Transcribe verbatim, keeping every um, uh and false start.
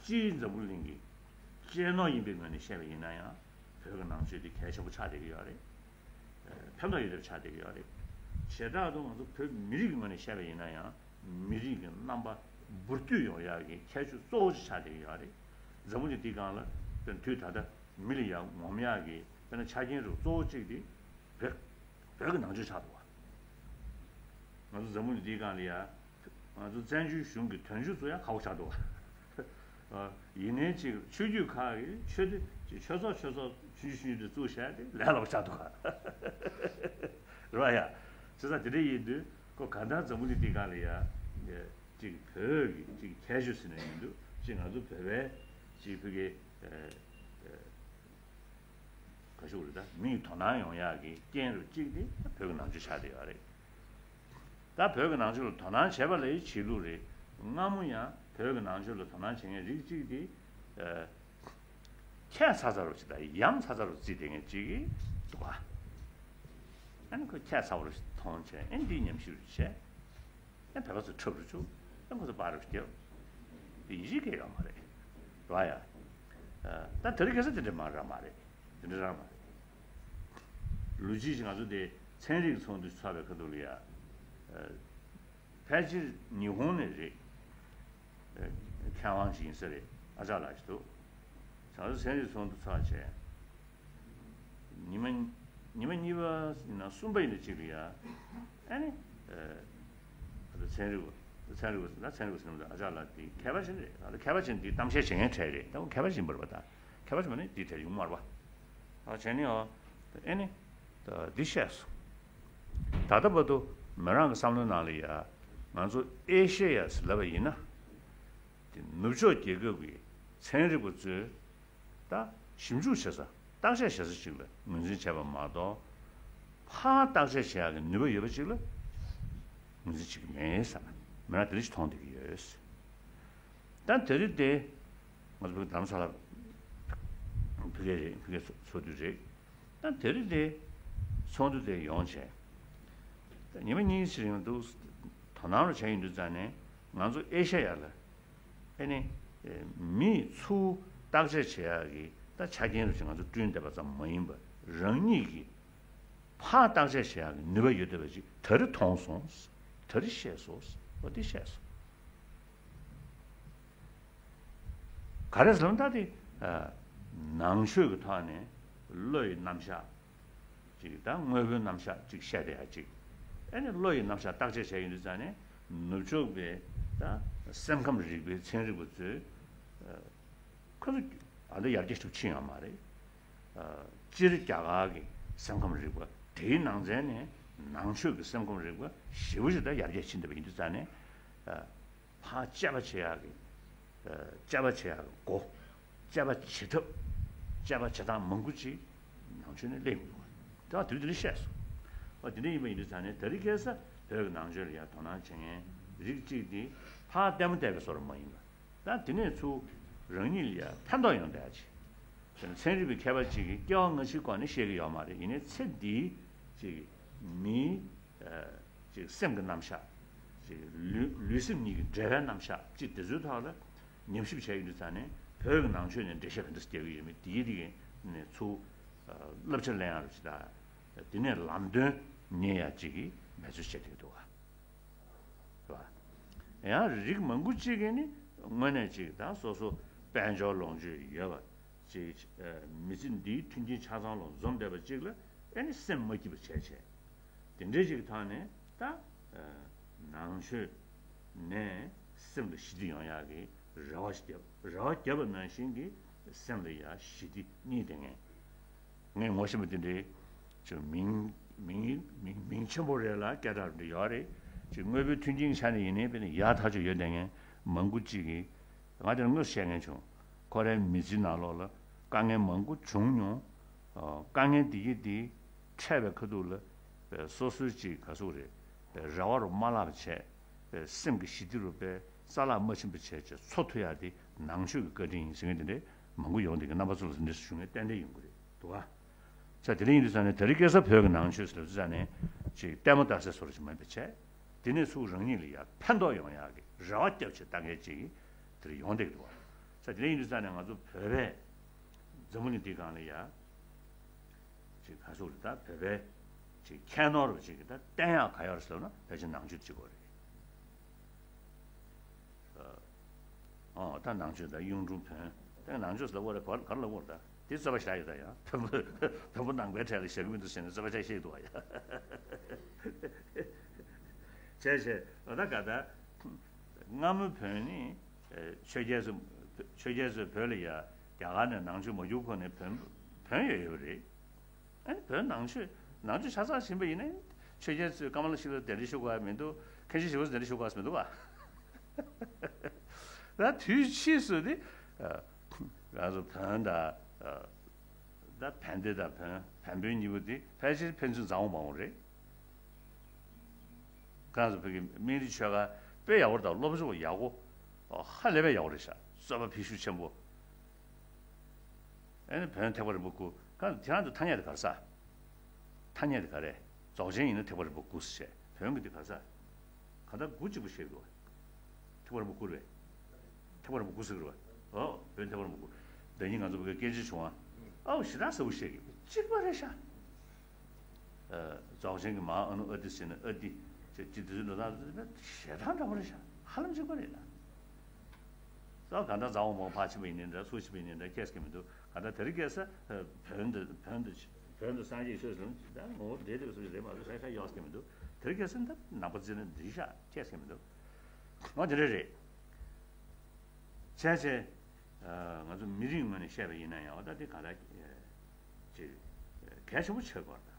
སྤྱིར་འཛམ་བུ་གླིང་གི་གཅེས་ནོར་ཡིན་པའི་ངོས་ནས་བཤད་པ་ཡིན་ན་ཡང་བོད་ཀྱི་ནང་ཆོས་འདི་གལ་ཆེན་པོ་ཆགས་བསྡད་ཀྱི་ཡོད་རེད། ཕན་ཐོགས་ཡོད་རེད་ཆགས་བསྡད་ཀྱི་ཡོད་རེད། བྱེ་བྲག་ཏུ་ང་ཚོ་བོད་མི་རིགས་ཀྱི་ངོས་ནས་བཤད་པ་ཡིན་ན་ཡང་མི་རིགས་ཀྱི་རྣམ་པ་འབུར་དོད་ཡོང་ཡག་གི་ཁྱད་ཆོས་གཙོ་བོ་ཞིག་ཆགས་བསྡད་ཀྱི་ཡོད་རེད། འཛམ་བུ་གླིང་འདིའི་སྒང་ལ་དཔེར་ན་དུས་ད་ལྟ་མི་ལ་ཡ་ངོམ་ཡག་གི་དཔེར་ན་ཆ་རྐྱེན་རུ་གཙོ་བོ་གཅིག་དེ་བོད་བོད་ཀྱི་ནང་ཆོས་ཆགས་འདུག་བ། ང་ཚོ་འཛམ་བུ་གླིང་འདིའི་སྒང་ལ་ཡ། ང་ཚོ་བཙན་བྱོལ་གཞུང་གི་དོན་གཅོད་ཚོ་ཡང་ཁག་པོ་ཆགས་འདུག་བ། ཡིན་ནའི་ཅིག་ཆོས་བརྒྱུད་ཁག་གིས་ཆོས་སྡེ་ཅིག་ཆོས་ཚོགས་ཆོས་ཚོགས་ཆུང་ཆུང་ཆུང་ཆུང་དེ་བཙུགས་བཞག་དེ་ལས་སླ་པོ་ཆགས་འདུག་ག་རེད་བ་ཡ། བྱས་ཙང་དེ་འདྲ་ཡིན་དུས་ཁོ་གང་ལྟར་འཛམ་བུ་གླིང་འདིའི་སྒང་ལ་ཡ། ཅིག་བོད་ཀྱི་ཅིག་ཁྱད་ཆོས་ཟེར་ནས་ཡིན་དུས་ཅིག་ང་ཚོ་བོད་པའི་ཅིག་བོད་ཀྱི་ག་ཞུ་རེད་ད་མིས་དོ་སྣང་ཡོང་ཡག་གི་རྐྱེན་རུ་གཅིག་དེ་བོད་ཀྱི་ནང་ཆོས་ཆགས་བསྡད་ཡོད་རེད། ད་བོད་ཀྱི་ནང་ཆོས་ལ་དོ་སྣང་བྱེད་པ་ལ་ཡི་བྱེད་ལུགས་རེད། སྔ་མོ་ཡང་བོད་ཀྱི་ནང་ཆོས་ལ་དོ་སྣང་བྱེད་མཁན་རིགས་གཅིག་དེ། ཁྱད་མཚར་མཚར་རུ་ཅིག་དང་ཡ་མཚར་མཚར་རུ་བརྩིས་བསྡད་མཁན་གཅིག་གིས་འདུག་ག་ཨ་ནི་ཁོས་ཁྱད་མཚར་པོ་རུ་མཐོང་བྱས་ཨ་ནི་འདིའི་ཉམས་ཞིབ་རུ་བྱས། ཨ་ནི་བོད་པ་ཚོ་འཁྲབ་རུ་བཅུག་ཨ་ནི་ཁོ་ཚོ་པར་རུ་བརྒྱབ། དེ་ཡི་གེ་ཡོད་མ་རེད། རེད་བ་ཡ། ད་དེ་རིང་ཁ་སང་དེ་འདྲ་མ་རག་མ་རེད། དེ་འདྲ་རག་མ་རེད། ལོ་རྒྱུས་ཀྱི་ང་ཚོ་དེ་ཚན་རིག་ཚོགས་འདུ་ཚོགས་པའི་ཁ་ཐུག་ལ་ཡ། ཕལ་ཆེར་ཉི་ཧོང་ནས་རེད། མཁས་དབང་ཅིག་ཡིན་ས་རེད་ཨ་ཅག་ལགས་ཤིག་འདུག་ང་ཚོ་ཚན་རིག་ཚོགས་འདུ་ཚོགས་བྱས། ཉི་མ། ཉི་མ་གཉིས་པ་ཡིན་ན་གསུམ་པ་ཡིན་ན་གཅིག་ལ་ཡ། ཨ་ནི། ཚན་རིག་པ། ཚན་རིག་པ་ཟེར་ན་ཚན་རིག་པ་ཟེར་ན་ཨ་ཅག་ལགས་འདི་མཁས་པ་ཞིག་རེད་ཨ་ནི་མཁས་པ་ཞིག་འདི་གཏམ་བཤད་བྱེད་མཁན་གྲས་རེད་ད་མཁས་པ་ཞིག་ཡིན་པ་རེད་པ་ད། མཁས་པ་ཞིག་མ་ནི་འདི་གྲས་ཡོང་མ་རེད་པ། ཨ་བྱས་ནི་ཨ། ཨེ་ནི། ད་འདི་བཤད་སོང་། ད་ལྟ་བར་དུ་མི་རང་གི་བསམ་བློའི་ནང་ལ་ཡ། ང་ཚོ་ཨེ་ཤེ་ཡ་ཟེར་ལབ་པ་ཡིན་ན། དེ་ནུབ་ཕྱོགས་རྒྱལ་ཁབ་ཀྱི་ཚན་རིག་པ་ཚོས་ད་ཞིབ་འཇུག་བྱེད་ས་བརྟག་དཔྱད་བྱེད་ས་ཅིག་ལ་ངོས་འཛིན་བྱས་པ་མ་གཏོགས། ཕར་བརྟག་དཔྱད་བྱེད་ཡག་གི་ནུས་པ་ཡོད་པ་ཅིག་ལ་ངོས་འཛིན་བྱེད་ཀྱི་མེད་བསམ། མི་རང་དེ་འདྲ་ཞིག་མཐོང་བསྡད་ཀྱི་ཡོད། ད་དེ་རིང་དེ་ང་ཚོ་བོད་རྡ་རམ་ས་ལ་ཕ་གི་རེད་ཕ་གི་ཚོགས་འདུ་རེད། ད་དེ་རིང་དེ་ཚོགས་འདུ་དེ་ཡོང་བྱས། ད་ཉི་མ་གཉིས་ཕྱིན་ཡོང་འདུག་དོ་སྣང་རུ་བྱས་ཡོང་དུས་ཙང་ནས་ང་ཚོ་ཨེ་ཤ་ཡ་ལ་ཨེ་ནི་མིས་ཚུར་བརྟག་དཔྱད་བྱེད་ཡག་གི་ད་ཆ་རྐྱེན་རུ་ཞིག་ང་ཚོ་བསྐྲུན་བསྡད་པ་ཙམ་མ་ཡིན་པར་རང་ཉིད་ཀྱིས་ཕར་བརྟག་དཔྱད་བྱེད་ཡག་གི་ནུས་པ་ཡོད་བསྡད་པ་ཅིག་ད་རེས་མཐོང་སོང་། ད་རེས་ཤེས་སོང་། འོ་དེ་ཤེས་སོང་། ག་རེ་ཟེར་ན་ད་དེ། ནང་ཆོས་ཀྱི་ཐོག་ནས་བློ་ཡི་རྣམ་གཞག་ཅིག་དང་དངོས་པོའི་རྣམ་གཞག་ཅིག་བཤད་བསྡད་ཡ་ཅིག་ཨེ་ནི་བློ་ཡི་རྣམ་གཞག་བརྟག་དཔྱད་བྱས་ཡོང་དུས་ཙང་ནས་ནུབ་ཕྱོགས་པའི་ད་སེམས་ཁམས་རིག་པའི་ཚན་རིག་པ་ཚོས་ཁོ་ཚོ་ཨ་འདི་ཡར་རྒྱས་ཐུབ་ཕྱིན་ཡོད་མ་རེད། སྤྱིར་རྒྱ་གར་གྱི་སེམས་ཁམས་རིག་པ་དེའི་ནང་ཚན་ནས་ནང་ཆོས་ཀྱི་སེམས་ཁམས་རིག་པ་ཞེ་པོ་ཞིག་ད་ཡར་རྒྱས་ཕྱིན་བསྡད་པ་ཡིན་དུས་ཙང་ནས། ཕར་དཔྱད་པ་བྱེད་ཡག་གི། དཔྱད་པ་བྱེད་ཡག་གི་སྒོ། དཔྱད་པ་བྱེད་ཐབས། དཔྱད་པ་བྱེད་སྟངས་མང་པོ་ཅིག་ནང་ཆོས་ནས་སླེབས་ཡོང་གི་འདུག་ད་དུས་དེ་འདྲ་བཤད་སོང་། ཨ་དེ་འདྲ་ཡིན་པ་ཡིན་དུས་ཙང་ནས་ད་རེས་ཁ་སང་བོད་ཀྱི་ནང་ཆོས་ལ་ཡ་དོ་སྣང་བྱེད་མཁན་རིགས་གཅིག་དེ་ཕར་ལྟད་མོ་བལྟས་པའི་བཟོ་འདྲ་མ་ཡིན་པ། ད་དེ་ནས་ཚུར་རང་ཉིད་ལ་ཡ་ཕན་ཐོགས་ཡོང་བསྡད་ཡ་ཅིག་ཚན་རིག་པའི་མཁས་པ་གཅིག་གིས་སྐྱེ་བ་སྔ་ཕྱིའི་སྐོར་ནས་བཤད་ཀྱི་ཡོད་མ་རེད། ཡིན་ནའི་ཚེ་འདིའི་ཅིག་མིའི་ཅིག་སེམས་ཀྱི་རྣམ་གཞག་ཅིག་ལུས་ལུས་སེམས་གཉིས་ཀྱི་འབྲེལ་བའི་རྣམ་གཞག་ཅིག་དེ་ཚོའི་ཐོག་ལ་ཉམས་ཞིབ་བྱས་ཡོང་དུས་ཙང་ནས་བོད་ཀྱི་ནང་ཆོས་ནས་འགྲེལ་བཤད་ག་འདྲ་རྒྱག་གི་ཡོད་མེད་དེའི་རིགས་ནས་ཚུར་བསླབ་བྱ་ལེན་ཡག་རུ་ཅིག་དང་དེ་ནས་ལམ་སྟོན་ཉན་ཡག་ཅིག་གི་འབད་རྩོལ་བྱེད་ཀྱི་འདུག་ག་རེད་བ། ཡང་རིགས་མང་པོ་གཅིག་གིས་ནི་དངོས་གནས་ཅིག་ད་སོ་སོ་དཔལ་འབྱོར་ལོངས་སྤྱོད་ཡོད་པ་ཅིག་མི་ཚེ་འདིའི་མཐུན་རྐྱེན་ཆ་ཚང་ལ་འཛོམས་བསྡད་པ་ཅིག་ལ་ཨེ་ནི་སེམས་མ་སྐྱིད་པ་བྱས་བྱས། དེ་འདྲའི་ཅིག་ཐོག་ནས་ད་ནང་ཆོས་ནས་སེམས་ལ་ཞི་བདེ་ཡོང་ཡག་གི་རེ་བ་ཞིག་བརྒྱབ། རེ་བ་བརྒྱབ་པ་ནང་བཞིན་གྱི་སེམས་ལ་ཡང་ཞི་བདེ་རྙེད་བསྡད་མཁན། ངས་ངོ་ཤེས་པ་དེ་འདྲའི་ཅིག་མིང་མིང་མིང་མིང་ཆེན་པོ་རེད་ལ་སྐད་གྲགས་འདྲ་ཡོད་རེད། ཅིག་དངོས་པོའི་མཐུན་རྐྱེན་ཆ་ནས་ཡིན་ནའི་དཔེར་ན་ཡག་ཐག་ཆོད་ཡོད་བསྡད་མཁན་མང་པོ་ཅིག་གིས་ང་དེར་དངོས་སུ་བཤད་མཁན་བྱུང་། ཁོ་རའི་མི་ཚེའི་ནང་ལོགས་ལ་དཀའ་ངལ་མང་པོ་བྱུང་མྱོང་། དཀའ་ངལ་འདི་གི་འདི་འཕྲད་པའི་ཁ་ཐུག་ལ་སོ་སོའི་ཅིག་ག་ཟེར་དགོས་རེད། རེ་བ་རུ་མ་བརླག་པ་བྱས། སེམས་ཀྱི་ཞི་བདེ་རུ་དཔེ་རྩ་བརླག་མ་ཕྱིན་པ་བྱས་བྱས་འཚོ་ཐུབ་ཡག་དེ་ནང་ཆོས་ཀྱི་བཀའ་དྲིན་ཡིན་ཟེར་མཁན་དེ་འདྲས་མང་པོ་ཡོང་དེ་གི་རྣམ་པ་ཚོ་ལ་འདི་འདྲས་ཞུ་མཁན་ཏན་ཏན་ཡོང་གི་རེད་འདུག་ཨ། ས་དེ་འདྲ་ཡིན་དུས་ཙང་ནས་ད་རེས་སྐལ་བཟང་བོད་ཀྱི་ནང་ཆོས་ཟེར་དུས་ཙང་ནས་ཅིག་ལྟད་མོ་ལྟ་སའི་བཟོ་འདྲ་ཞིག་མིན་པ་བྱས། དེ་ནས་ཚུར་རང་ཉིད་ལ་ཡང་ཕན་ཐོགས་ཡོང་ཡག་གི་རེ་བ་བརྒྱབ་བྱས་ལྟ་མཁན་ཅིག་དེར་ཡོང་བསྡད་ཀྱི་འདུག་བ། ད་དེ་འདྲ་ཡིན་དུས་ཙང་ནས་ང་ཚོ་བོད་པའི་འཛམ་བུ་གླིང་འདིའི་སྒང་ལ་ཡ། ཅིག་ག་ཟེར་རེད། ད་བོད་པའི་ཅིག་ཁྱད་ནོར་བ་ཅིག་གི་ད་བསྟན་ཡག་ག་ཡོད་རེད་ཟེར་ན། ཕལ་ཆེར་ནང་ཆོས་གཅིག་པོ་རེད། ཨོ། ད་ནང་ཆོས་དང་གཡུང་དྲུང་བོན། ད་ནང་ཆོས་ཟེར་ལབ་དགོས་རེད། ག་ག་རེ་ལབ་དགོས་རེད། ད་དེ་རྩོད་པ་བཞག་ཡོད། ད་ཡང་བོན་པོ་བོན་པོ་ནང་པའི་གྲས་ལ་བཞག་གི་མི་འདུག་ཟེར་ནས་རྩོད་པ་བྱས་བཤད་འདུག་བ་ཡ། བྱས་བྱས། ཨོ། ད་ག་ད་སྔ་མོའི་བོན་ནི་ཆོས་རྒྱལ་ཚོ། ཆོས་རྒྱལ་ཚོས་བོད་ལ་ཡ་རྒྱ་གར་ནས་ནང་ཆོས་མ་བསྒྱུར་གོང་ནས་བོན་བོན་ཡོད་ཡོད་རེད། ཨ་ནི་བོད་ནང་ཆོས་ནང་ཆོས་ཆ་ཚང་ཕྱིན་པ་ཡིན་ན། ཆོས་རྒྱལ་ཚོས་ཀ་མ་ལ་ཤཱི་ལ་གདན་འདྲེན་ཞུ་དགོས་ཡ་མི་འདུག་མཁན་ཆེན་ཞི་བ་འཚོ་གདན་འདྲེན་ཞུ་དགོས་ཡ་མི་འདུག་བ། ད་དུས་ཕྱིས་སུ་ནི་ཨ་ང་ཚོ་བོན་དང་ཨ་ད་བན་དེ་དང་བོན་བན་བོན་གཉིས་པོ་དེ་ཕལ་ཆེར་ཕན་ཚུན་མཛའ་བོ་མང་བོ་རེད། ཁོ་རང་ཚོ་བོད་ཀྱི་སྨན་རིའི་ཆོས་སྒར་དཔེ་ཡག་པོ་རེད། ད་སློབ་སྦྱོང་ཡག་པོ། ཨོ། ཧ་ལས་པའི་ཡག་པོ་རེད་ཤག་རྩོད་པ་བེད་ཤུགས་ཆེན་པོ། ཨ་ནི་བོན་ཐེག་པ་རིམ་པ་དགུ། ཁོ་རང་ཚོ་ཐ་སྙད་དེ་ག་རེ་ཟེར། ཐ་སྙད་དེ་ག་རེ། རྫོགས་ཆེན་ཡིན་ན་ཐེག་པ་རིམ་པ་དགུ་ཟེར། བོན་གྱི་དེ་ག་རེ་ཟེར། གང་ལྟར་དགུ་གཅིག་པོ་བཤད་དགོས། ཐེག་པ་རིམ་པ་དགུ་རེད། ཐེག་པ་རིམ་པ་དགུ་ཟེར་གི་རེད་པ། ཨོ། བོན་ཐེག་པ་རིམ་པ་དགུ། ཟླ་ཉིན་ང་ཚོ་བོད་སྐད་ཆ་བྱུང་བ། ཨོ། ཞེ་དྲག་གསལ་པོ་བཤད་གི། གཅིག་པ་རེད་ཤག་ཨ། རྫོགས་ཆེན་གྱི་མ་ཨ་ནུ་ཨ་ཏི་ཟེར་ན་ཨ་ཏི། ཅེས་ཅི་དེ་ཚོའི་འགྲོ་སྟངས་དེ་ཞེ་དྲག་འདྲ་པོ་རེད་ཤག་ཧ་ལམ་གཅིག་པ་རེད་ད། ད་གང་ལྟར་མཛའ་བོ་མང་པོ་ཕར་ཕྱིན་པ་ཡིན་ནའི་འདྲ། ཚུར་ཕྱིན་པ་ཡིན་ནའི་འདྲ། ཁྱད་ཀྱི་མི་འདུག་གང་ལྟར་དེ་རིང་ཁ་སང་བོན་དང་བོན་དང་བོན་དང་སངས་རྒྱས་ཆོས་ཟེར་ན་ད་ངོ་བོ་འདྲེས་འདུག་ཟེར་གྱི་རེད་མ་གཏོགས་ཤ་ཤ་གཡོགས་ཀྱི་མི་འདུག་དེ་རིང་ཁ་སང་ད་ནང་པ་རྩིས་ན་འདི་ཤག་ཁྱད་ཀྱི་མི་འདུག་འོ། དེ་འདྲ་རེད། བྱས་བྱས། ཨ། ང་ཚོ་མི་རིགས་ངོས་ནས་བཤད་པ་ཡིན་ན་ཡང་། འོ། ད་དེ་གང་ལྟར་ཅིག་གལ་ཆེན་པོ་ཆགས་ཀྱི་ཡོད་རེད་ད།